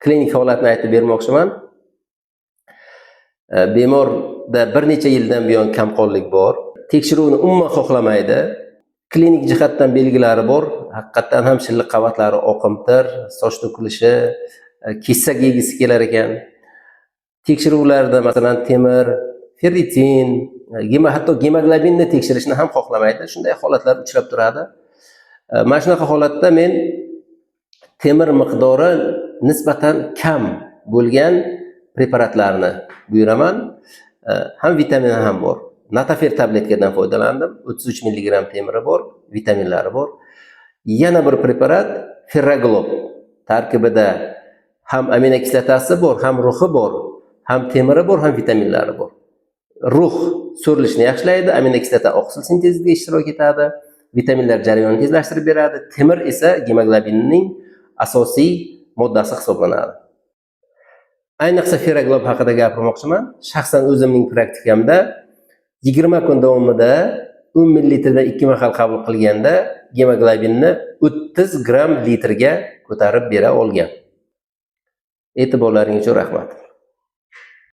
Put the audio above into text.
Klinik holatni aytib bermoqchiman. Bemorda bir necha yildan buyon kamqonlik bor. Tekshiruvni umuman xohlamaydi. Klinik jihatdan belgilari bor. Haqiqatdan ham shilliq qavatlari oqimtir, soch to'kilishi, kesak yegisi kelar ekan. Tekshiruvlarda, masalan, temir, ferritin, hatto gemoglobinni tekshirishni ham xohlamaydi. Shunday holatlar uchrab turadi. Mana shunaqa holatda men temir miqdori nisbatan kam bo'lgan preparatlarni buyuraman. Ham vitamini ham bor. Natafer tabletkadan foydalandim. 33 milligramm temiri bor, vitaminlari bor. Yana bir preparat Ferraglob. Tarkibida ham aminokislotasi bor, ham ruhi bor, ham temiri bor, ham vitaminlari bor. Rux so'rilishni yaxshilaydi, aminokislota oqsil sinteziga ishtirok etadi, vitaminlar jarayonini tezlashtirib beradi, temir esa gemoglobinning asosiy moddasi hisoblanadi. Ayniqsa Ferraglob haqida gapirmoqchiman. Shaxsan o'zimning praktikamda 20 kun davomida 10 millilitrdan 2 mahal qabul qilganda gemoglobinni 30 gramm litrga ko'tarib bera olgan. E'tiborlaring uchun rahmat.